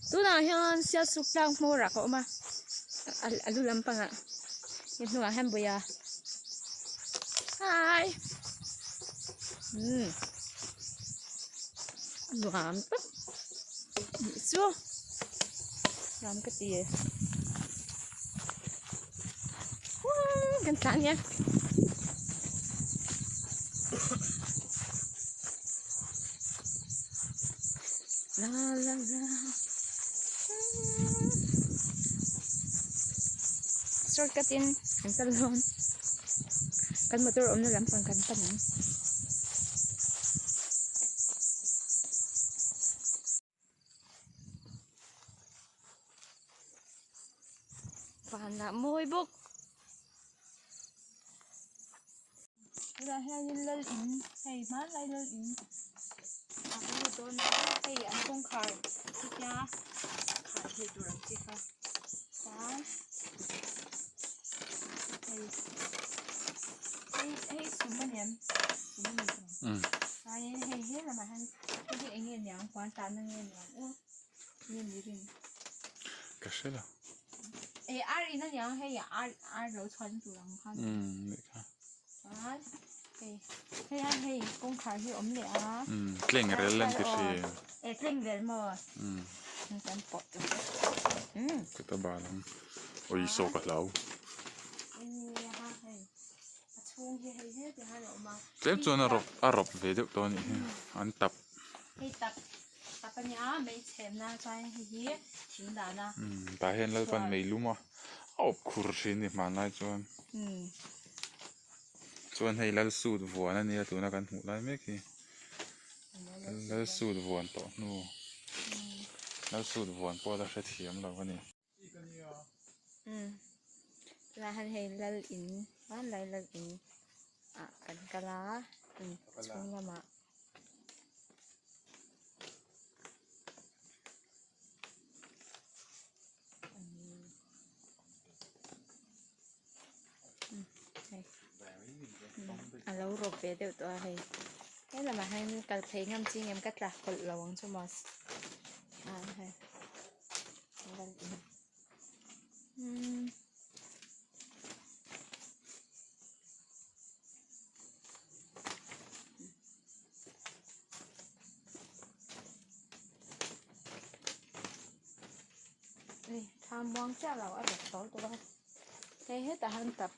Tunah hian Sialsuk tlang hmawr ah ka awm a a lu lampangah hei hnungah hian bawih a hi umm a nuam tak anih chu nuam ka ti umm kan tlan hian. La la la shortcut in kan kal dawn kan motor awmna lampang kan pan ang. Vanah mawi bawk. Tunah hianin lal in hei hmanlai lal in a kan hmu dawn a hei an kawngkhar chutia khar theih tur ang chi kha chuan hei hei hei sum a niam sum a ni ang chuanin hei he lamah hian hei hi eng nge niang puan tahna nge niang aw nge ni rin ka hre lo eh ar in a niang hei ar ar lo chhuan tur ang khan umm nih kha chuan hei hei a hei kawngkhar hi a awm leh a umm tleng rel an ti thin eh tleng rel maw umm kan pawh chu umm ka ta bal ang awi saw ka hlau hei a chhung hi hei zet hian a awm a tlem chuan a rawp a rawp ve deuh tawh a nih hi an tap hei tap tap a nia mei chhemna chuan hei hi thing dahna umm tah hian Lalpan mei lum a a awp khur thin a ni hmanlai chuan chuan hei lal sut vuan a nia tuna kan hmuh lai mek hi lal sut vuan tawh hnu lal sut vuan pawh la hrethiam lo a ni. Umm tunah hian hei lal in hmanlai lal in ah kan kal a in chhung lamah hei a lo rawp ve deuh tawh a hei he lamah hian kal phei ngam chi ngem ka tla kawlh lo ang chu maw ah hei. Thla muang chiah lo a rawk tawh tawh a hei hetah hian tap.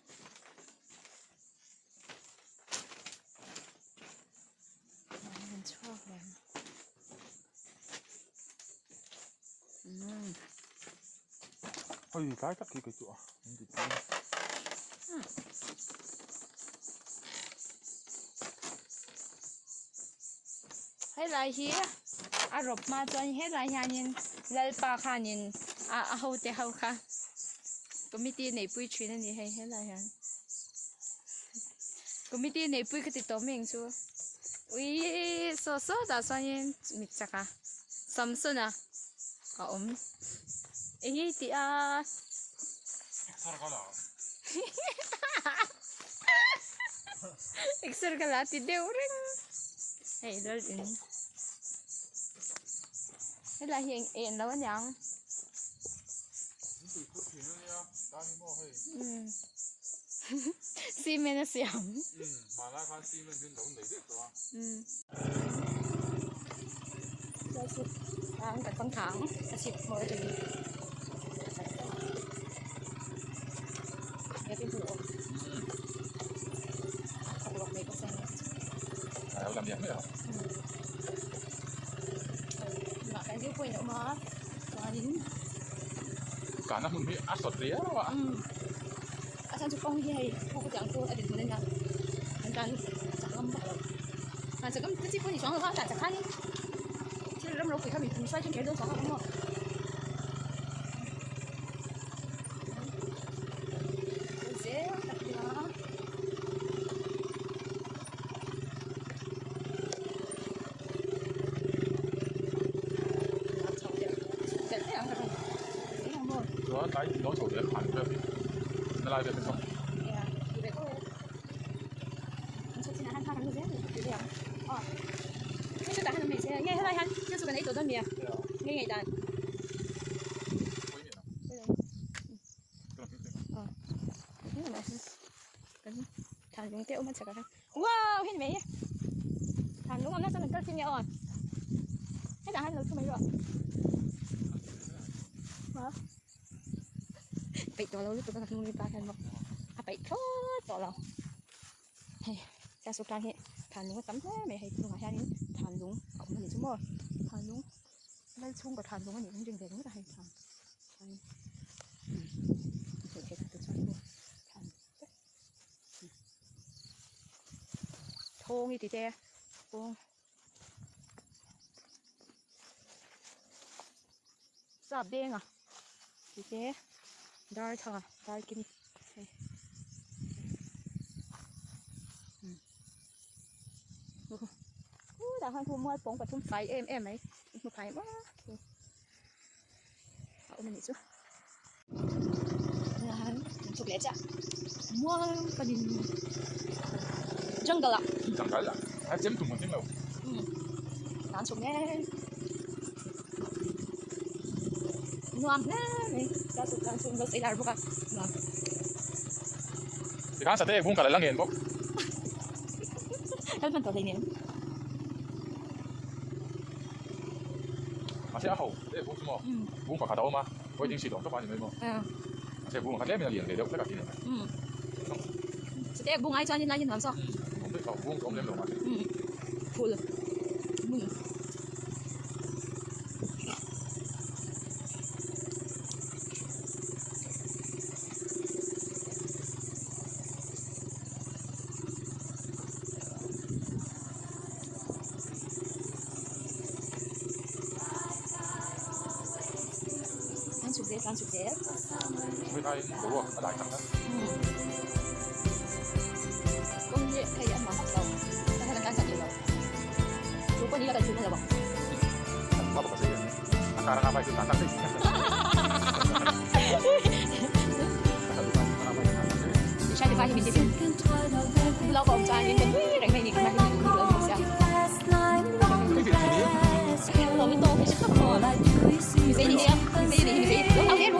An chhuak reng. Oi tlai tak hi ka chu a an ti chiang. Helai hi a rawp hma chuan helai hianin Lalpa khanin a a hote ho kha committee neihpui thin a ni hei helai hian committee neihpui ka ti tawh mai ang chu uiii saw saw tah chuanin mit chak a Samson-a a awm eng nge i tih a exer ka la ti deuh reng hei lal in helai hi eng en lo aniang cement a siam Kahna hmun hi a sawt riau a. A chhan chu kawng hi hei khaw khawtiang chu a dinhmun a nia an tan chak ngam vak lo tan chak ngam te chi pawh a ni chuang lo va tan chak khanin thil ram ropui kha mipui hruai thleng kher dawn chuang a awm maw. Zel tak ila. Chuan tlai lo chho leh han vel hi na lai vel hi chuan. awm a chhekah hian wow hei ni mai thlan lung awmna chuan kan kal chin nge aw hetah hian lo thu mai rawh peih tawh lo lutuk a ka hnung mipa hian maw a peih thlawt tawh lo hei siasuk tlang hi thlan lung a tam hle mai hei hnungah hianin thlan lung a awm a ni chu maw thlan lung lal chhungkaw thlan lung a nih kan ring ve ringawt a hei thlan chuan hmuh theih dan tur chuan thlan vek thawng i ti te kawng sap denga ti te dar thanga dar kimi hei tah khan khu mual pawng pathum fai em em mai hmu phai maw a awm a nih chu tunah hian kan chhuk leh chiah mual panin jungle ah jungle ah a chem tum ang lo tan chhuk mek nuam hle mai ta chhuk tan chhuk lo sei lar bawk a nuam tikhan sateh bung kal a la ngen bawk kan hman tawh hleinem Mahse a ho e bung chu maw bung pakhat a awm a waiting seat awm tawp a ni mai maw mahse bung pakhat tlem in a lian ve deuh hlek a tih nen chute bung ai chuan in lai hi nuam zawk nuam daih tawh bung chu awm lem lo mahse phul hmun Tlan chhuk zel tlan chhuk zel. Hemi aiin boruak a dai chak a. Kawng hi hei a nuam vak lo. Hei hian kan tlan thei lo. Chu pawh ni la kan chhuk lo ang. Kan hma bawk a sei a. A car anga bike chu tlan chak daih. Shai te pa hi min ti Bulau ka awm chuan in kan nui reng mai ni kan hi min lo ni sia. Mi zei ni hi mi zei ni hi mi zei lo thau hle ru.